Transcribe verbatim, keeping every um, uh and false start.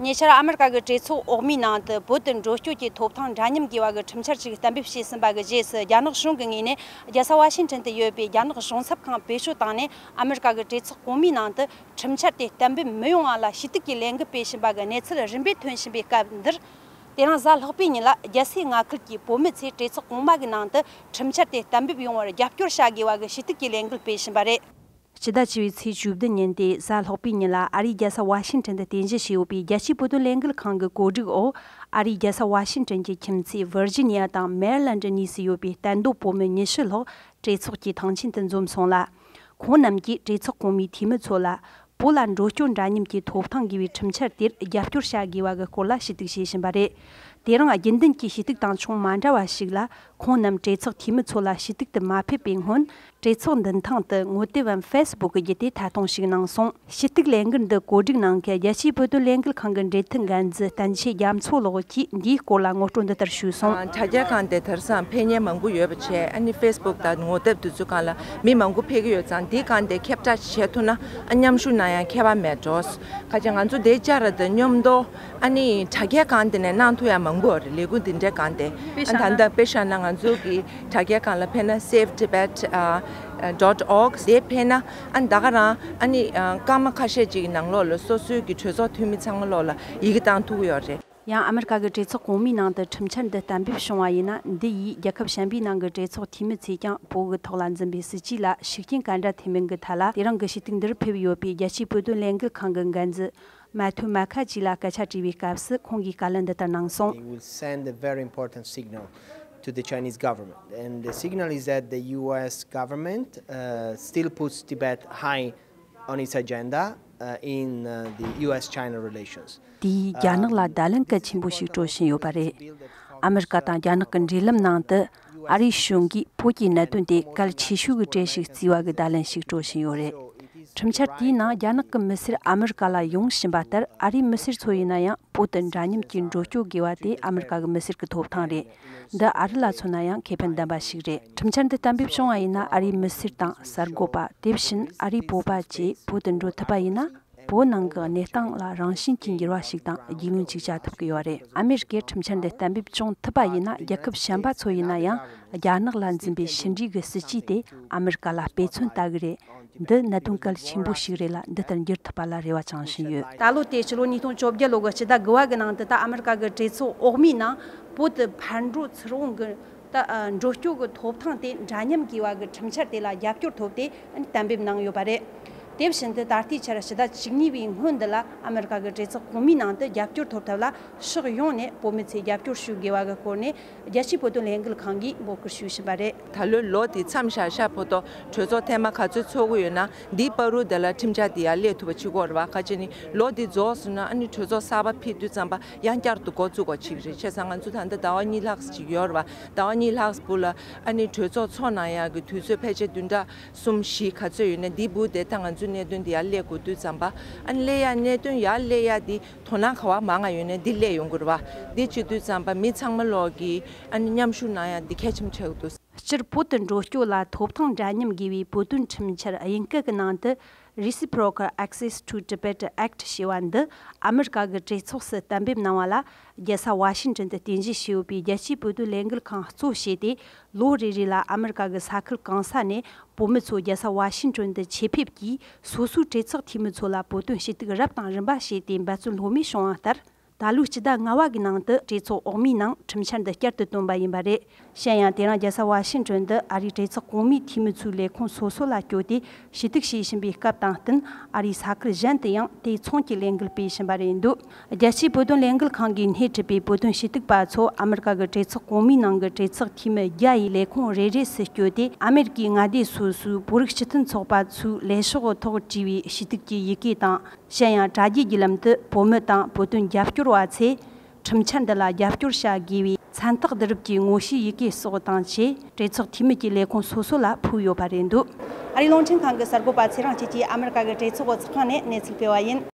ཉེ་ཆར་ཨ་མི་རི་ཀ་གི་གྲོས་ཚོགས་འོག་མའི་ནང་དུ་བོད་དུ་འགྲོ་སྐྱོད་ཀྱི་ཐོབ་ཐང་འདྲ་མཉམ་དགོས་པ་གི་ཁྲིམས་འཆར་ཞིག་གཏན་འབེབས་བྱས་ཟིན་པ་གི་རྗེས་སུ། རྒྱ་ནག་གཞུང་གི་ངོས་ནས་རྒྱལ་ས་ཝ་ཤིང་ཊོན་དུ་ཡོད་པའི་རྒྱ་ནག་གཞུང་ཚབ་ཁང་བེད་སྤྱོད་བཏང་ནས། ཨ་མི་རི་ཀ་གི་གྲོས་ཚོགས་གོང་མའི་ནང་དུ་ཁྲིམས་འཆར་དེ་གཏན་འབེབས་མི་ཡོང་བ་ལ་ཞུ་གཏུག་གི་ལས་འགུལ་སྤེལ་བཞིན་པ་གི་གནས་ཚུལ་རིམ་པས་ཐོན་བཞིན་པའི་སྐབས་འདིར། དེ་རིང་གཟའ་ལྷག་པའི་ཉིན་ལ་རྒྱལ་སའི་མངའ་ཁུལ་གྱི་བོད་མི་ཚོས་གྲོས་ཚོགས་གོང་མ་གི་ནང་དུ་ཁྲིམས་འཆར་དེ་གཏན་འབེབས་ཡོང་བར་རྒྱབ་སྐྱོར་བྱ་དགོས་པ་གི་ཞུ་གཏུག་གི་ལས་འགུལ་སྤེལ་བཞིན་པ་རེད། ཕྱི་ཟླ་བཅུ་པའི་ཚེས་བཅུ་བདུན་ཉིན་ཏེ་གཟའ་ལྷག་པའི་ཉིན་ལ། ཨ་རིའི་རྒྱལ་ས་ཝ་ཤིང་ཊོན་དུ་རྟེན་གཞི་བྱས་ཡོད་པའི་རྒྱལ་སྤྱིའི་བོད་དོན་ལས་འགུལ་ཁང་གི་གོ་སྒྲིག་འོག་ཨ་རིའི་རྒྱལ་ས་ཝ་ཤིང་ཊོན་གྱི་ཁྱིམ་མཚེས་ཝིར་ཇི་ནི་ཡ་དང་མེ་རི་ལན་ཌི་གཉིས་སུ་ཡོད་པའི་གཏན་སྡོད་བོད་མི་ཉི་ཤུ་ལྷག་གྲོས་ཚོགས་ཀྱི་ཐང་ཆེན་དུ་འཛོམས་སོང་ལ། ཁོང་རྣམས་ཀྱིས་གྲོས་ཚོགས་གོང་མའི་འཐུས་མི་ཚོ་ལ། བོད་ལ་འགྲོ་སྐྱོད་འདྲ་མཉམ་གྱི་ཐོབ་ཐང་དགོས་པའི་ཁྲིམས་འཆར་དེར་རྒྱབ་སྐྱོར་བྱ་དགོས་པ་གི་སྐོར་ལ་ཞུ་གཏུག་བྱེད་བཞིན་པ་རེད། དེ་རིང་རྒྱུན་ལྡན་གྱི་ཞུ་གཏུག་དང་ཅུང་མ་འདྲ་བ་ཞིག་ལ། ཁོང་རྣམས་གྲོས་ཚོགས་འཐུས་མི་ཚོ་ལ་ཞུ་གཏུག་ཏུ་མ་ཕེབས་པའི་སྔོན། གྲོས་ཚོགས་མདུན་ཐང་དུ་ངོ་དེབ་བམ་ཕེ་སི་བུག་གི་བརྒྱུད་དེ་ཐད་གཏོང་ཞིག་གནང་སོང་། ཞུ་གཏུག་ལས་འགུལ་འདི་གོ་སྒྲིག་གནང་མཁན་རྒྱལ་སྤྱིའི་བོད་དོན་ལས་འགུལ་ཁང་གི་འབྲེལ་མཐུད་འགན་འཛིན་བསྟན་ཆེ་རྒྱ་མཚོ་ལགས་ཀྱིས་འདིའི་སྐོར་ལ་ངོ་སྤྲོད་འདི་ལྟར་ཞུས་སོང་། ཨ། དྲ་རྒྱའི་སྒང་དེ་དེང་སང་ཕེབས་མཁན་མང་པོ་ཡོད་པ་བྱས། ཨ་ནི་ཕེ་སི་བུག་དང་ངོ་དེབ་དེ་ཚོའི་སྒང་ལ་མི་མང་པོ་ཕེབས་ཀྱི་ཡོད་ཙང་། འདིའི་སྒང་དེ་ཁྱབ་བསྒྲགས་བྱེད་ཐུབ་ན། ཨ། མཉམ་ཞུགས་གནང་ཡང་ཁྱད་པར་མེད་འགྲོ། ཁ་ཅིག་ང་ཚོ་དེ་བཅར་དང་མཉམ་དུ། ཨ་ནི་དྲ་རྒྱའི་སྒང་དེ་ནས་གནང་ཐུབ་ཡ་མང་པོ་ཡོད་རེད། ལས་འགུལ་འདི་འདྲའི་སྒང་དེ། དཔེ་ཨ། བཞག་ན། ད་ལྟ་དཔེ་བཞག་ན་ང་ཚོ་གི་དྲ་རྒྱའི་སྒང་ལ་ཕེབས་ན། save tibet dot org དེ་ཕེབས་ན། ཨ། ད་ག་རང་། ཨ་ནི། ཨ། སྐར་མ་ཁ་ཤས་ཅིག་གི་ནང་ལོགས་ལ་སོ་སོའི་གི་གྲོས་ཚོགས་འཐུས་མི་ཚང་མ་ལོགས་ལ་ཡི་གེ་བཏང་ཐུབ་ཀྱི་ཡོད་རེད། ཡང་ཨ་མི་རི་ཀ་གི་གྲོས་ཚོགས་གོང་མའི་ནང་དུ་ཁྲིམས་འཆར་འདི་གཏན་འབེབས་བྱུང་བ་ཡིན་ན། འདི་ཡིས་རྒྱལ་ཁབ་གཞན་པའི་ནང་གི་གྲོས་ཚོགས་འཐུས་མི་ཚོས་ཀྱང་བོད་ཀྱི་ཐོག་ལ་འཛིན་པའི་སྲིད་ཇུས་ལ་ཤུགས་རྐྱེན་ག་འདྲ་ཐེབས་མིན་གྱི་ཐད་ལ། དེ་རིང་གི་ཞུ་གཏུག་འདིར་ཕེབས་ཡོད་པའི་རྒྱལ་སྤྱིའི་བོད་དོན་ལས་འགུལ་ཁང་གི་འགན་འཛིན་མ་ཐུ་མ་ཁ་ཅི་ལ་སྐད་ཆ་དྲིས་པའི་སྐབས་སུ། ཁོང་གིས་བཀའ་ལན་འདི་ལྟར་གནང་སོང་། It will send a very important signal to the Chinese government. And the signal is that the U S government, uh, still puts Tibet high on its agenda, uh, in, uh, the U S China relations. དེས་རྒྱ་ནག་ལ་བརྡ་ལན་གལ་ཆེན་པོ་ཞིག་སྤྲོད་བཞིན་ཡོད་པ་རེད། ཨ་མི་རི་ཀ་དང་རྒྱ་ནག་གི་འབྲེལ་ལམ་ནང་དུ། ཨ་རིའི་གཞུང་གིས་བོད་ཀྱི་གནད་དོན་དེ་གལ་ཆེ་ཤོས་ཀྱི་གྲས་ཤིག་བརྩིས་པ་གི་བརྡ་ལན་ཞིག་སྤྲོད་བཞིན་ཡོད་རེད། ཁྲིམས་འཆར་དེའི་ནང་རྒྱ་ནག་གི་མི་སེར་ཨ་མི་རི་ཀ་ལ་ཡོང་བཞིན་པ་ལྟར། ཨ་རིའི་མི་སེར་ཚོ་ཡིན་ན་ཡང་བོད་དུ་འདྲ་མཉམ་གྱིས་འགྲོ་སྐྱོད་དགོས་པ་དེ་ཨ་མི་རི་ཀ་གི་མི་སེར་གྱི་ཐོབ་ཐང་རེད། འདི་ཨ་རི་ལ་མཚོན་ན་ཡང་ཁེ་ཕན་ལྡན་པ་ཞིག་རེད། ཁྲིམས་འཆར་འདི་གཏན་འབེབས་བྱུང་བ་ཡིན་ན། ཨ་རིའི་མི་སེར་དང་གསར་འགོད་པ། དེ་བཞིན་ཨ་རིའི་བོད་པ་བཅས་བོད་དུ་འགྲོ་ཐུབ་པ་ཡིན་ན། བོད་ནང་གི་གནས་སྟངས་ལ་རང་བཞིན་གྱིས་འགྱུར་བ་ཞིག་དང་རྒྱུས་ལོན་ཅིག་བྱ་ཐུབ་ཀྱི་ཡོད་རེད། ཨ་མེ་རི་ཀས་ཁྲིམས་འཆར་འདི་གཏན་འབེབས་བྱུང་ཐུབ་པ་ཡིན་ན། རྒྱལ་ཁབ་གཞན་པ་ཚོ་ཡིན་ན་ཡང་རྒྱ་ནག་ལ་འཛིན་པའི་ཕྱི་འབྲེལ་གྱི་སྲིད་ཇུས་དེ་ཨ་མེ་རི་ཀ་ལ་དཔེ་མཚོན་ལྟ་གི་རེད། འདི་གནད་དོན་གལ་ཆེན་པོ་ཞིག་རེད་ལ། འདི་ལྟར་འགྱུར་ཐུབ་པ་ལ་རེ་བ་བཅངས་བཞིན་ཡོད། ད་ལོ་དེ་ཕྱི་ལོ་ཉིས་སྟོང་བཅོ་བརྒྱད་ལོ་གི་སྤྱི་ཟླ་དགུ་པ་གི་ནང་དུ། ད་ཨ་མེ་རི་ཀ་གི་གྲོས་ཚོགས་འོག་མའི་ནང་བོད་དུ་ཕར་འགྲོ་ཚུར་འོང་གི། ད་ཨ་འགྲོ་སྐྱོད་ཀྱི་ཐོབ་ཐང་དེ་འདྲ་མཉམ་དགོས་པ་གི་ཁྲིམས་འཆར་དེ་ལ་རྒྱབ་སྐྱོར་ཐོབ་སྟེ་གཏན་འབེབས་གནང་ཡོད་པ་རེད། དེ་བཞིན་དུ་ད་ལྟའི་ཆར་ཕྱི་ཟླ་བཅུ་གཉིས་པའི་སྔོན་འདི་ལ་ཨ་མེ་རི་ཀ་གི་གྲོས་ཚོགས་གོང་མའི་ནང་དུ་རྒྱབ་སྐྱོར་ཐོབ་ཐབས་ལ་ཕྱོགས་ཡོངས་ནས་བོད་མི་ཚོས་རྒྱབ་སྐྱོར་ཞུ་དགོས་པ་གི་སྐོར་ནས། རྒྱལ་སྤྱིའི་བོད་དོན་ལས་འགུལ་ཁང་གིས་འབོད་སྐུལ་ཞུ་བཞིན་པ་རེད། ད་ལོའི་ལོ་འདི་མཚམས་བཞག་ཤག་བར་དུ་གྲོས་ཚོགས་ཐེངས་མ་ག་ཚོད་ཚོགས་ཀྱི་ཡོད་ན། འདིའི་བར་དུ་དེ་ལ་ཁྲིམས་འཆར་འདི་ཡར་སླེབས་ཐུབ་པ་བྱེད་དགོས་རེད་པ། ཁ་ཅིག་ནི་ལོ་འདི་རྫོགས་སོང་ན། ཨ་ནི་གྲོས་ཚོགས་གསར་པ་ཕེབས་དུས་ཙམ་པ་ཡང་བསྐྱར་དུ་འགོ་བཙུགས་དགོས་ཅིག་རེད། བྱས་ཙང་ང་ཚོ་ད་ལྟ་ཟླ་བ་གཉིས་ལྷག་ཙམ་ཅིག་ཡོད་རེད་པ། ཟླ་བ་གཉིས་ལྷག་ཙམ་བར་ལ་ཨ་ནི་གྲོས་ཚོགས་ཚོགས་གནང་ཡག་གི་དུས་ཚོད་ཕལ་ཆེར་བདུན་ཕྲག་གསུམ་བཞི་ག་ཚོད་ཡོད་ན། འདིའི་བར་དུ་ད་ང་ཚོའི་གནད་དོན་འདི་ཡར་སླེབས་དགོས་དུས་ཙམ་པ། ཨ་ནི་སླེབས་ཡག་གནད་དོན་ཡར་སླེབས་ཡག་འདི་དོ་སྣང་ག་པར་མང་ང་ཡོད་ན་འདི་སླེབས་ཡོང་གི་རེད་པ། འདི་བྱེད་དུས་ཙམ་པ་མི་ཚང་མ་ལོག་གིས་ཨ་ནི་མཉམ་ཞུགས་གནང་ཡག་འདི་གལ་ཆེན་པོ་ཆགས་ཀྱི་འདུག། སྤྱིར་བོད་དུ་འགྲོ་སྐྱོད་ལ་ཐོབ་ཐང་འདྲ་མཉམ་དགོས་པའི་བོད་དོན་ཁྲིམས་འཆར་དབྱིན་སྐད་ཀྱི་ནང་དུ། Reciprocal Access to Tibet Act ཞེས་པ་འདི་ཨ་མི་རི་ཀ་གི་གྲོས་ཚོགས་སུ་གཏན་འབེབས་གནང་བ་ལ། རྒྱལ་ས་ཝ་ཤིང་ཊོན་དུ་རྟེན་གཞི་བྱས་ཡོད་པའི་རྒྱལ་སྤྱིའི་བོད་དོན་ལས་འགུལ་ཁང་གཙོ་བྱས་ཏེ། ལོ་རེ་རེ་ལ་ཨ་མི་རི་ཀ་གི་ས་ཁུལ་གང་ས་ནས་བོད་མི་ཚོ་རྒྱལ་ས་ཝ་ཤིང་ཊོན་དུ་ཆེད་ཕེབས་ཀྱིས། སོ་སོའི་གྲོས་ཚོགས་འཐུས་མི་ཚོ་ལ་བོད་དོན་ཞུ་གཏུག་རབ་དང་རིམ་པ་བྱས་ཏེ་འབད་བརྩོན་ལྷོད་མེད་བྱུང་བ་ལྟར། ད་ལོའི་སྤྱི་ཟླ་ལྔ་པ་གི་ནང་དུ་གྲོས་ཚོགས་འོག་མའི་ནང་ཁྲིམས་འཆར་འདི་བསྐྱར་དུ་བཏོན་པ་ཡིན་པ་རེད། གཞན་ཡང་དེ་རིང་རྒྱལ་ས་ཝ་ཤིང་ཊོན་དུ་ཨ་རིའི་གྲོས་ཚོགས་གོང་མའི་འཐུས་མི་ཚོའི་ལས་ཁུངས་སོ་སོ་ལ་བསྐྱོད་དེ་ཞུ་གཏུག་བྱེད་བཞིན་པའི་སྐབས་དང་བསྟུན། ཨ་རིའི་ས་ཁུལ་གཞན་དུ་ཡང་དེ་མཚུངས་ཀྱི་ལས་འགུལ་སྤེལ་བཞིན་པ་རེད་འདུག། རྒྱལ་སྤྱིའི་བོད་དོན་ལས་འགུལ་ཁང་གིས་སྣེ་ཁྲིད་པའི་བོད་དོན་ཞུ་གཏུག་པ་ཚོ་ཨ་མི་རི་ཀ་གི་གྲོས་ཚོགས་གོང་མའི་ནང་གི་གྲོས་ཚོགས་འཐུས་མི་བརྒྱ་ཡི་ལས་ཁུངས་རེ་རེ་སུ་བསྐྱོད་དེ། ཨ་མེ་རི་ཀའི་མངའ་སྡེ་སོ་སོའི་བོད་རིགས་སྤྱི་མཐུན་ཚོགས་པ་ཚོའི་ལས་ཤོག་ཐོག་བྲིས་པའི་ཞུ་གཏུག་གི་ཡི་གེ་དང་། གཞན་ཡང་དྲ་རྒྱའི་བརྒྱུད་ལམ་དུ་བོད་མི་དང་བོད་དོན་རྒྱབ་སྐྱོར་བ་ཚོས་ཁྲིམས་འཆར་འདི་ལ་རྒྱབ་སྐྱོར་བྱ་དགོས་པའི་མཚན་རྟགས་བསྡུ་རུབ་ཀྱི་ངོ་བཤུས་ཡི་གེ་སོགས་དང་བཅས་གྲོས་ཚོགས་འཐུས་མི་གྱི་ལས་ཁུངས་སོ་སོ་ལ་ཕུལ་ཡོད་པ་རེད་འདུག། ཨ་རིའི་རླུང་འཕྲིན་ཁང་གི་གསར་འགོད་པ་ཚེ་རིང་སྐྱིད་ཀྱིས་ཨ་མི་རི་ཀ་གི་གྲོས་ཚོགས་ཚོགས་ཁང་ནས་གནས་ཚུལ་སྤེལ་བ་ཡིན།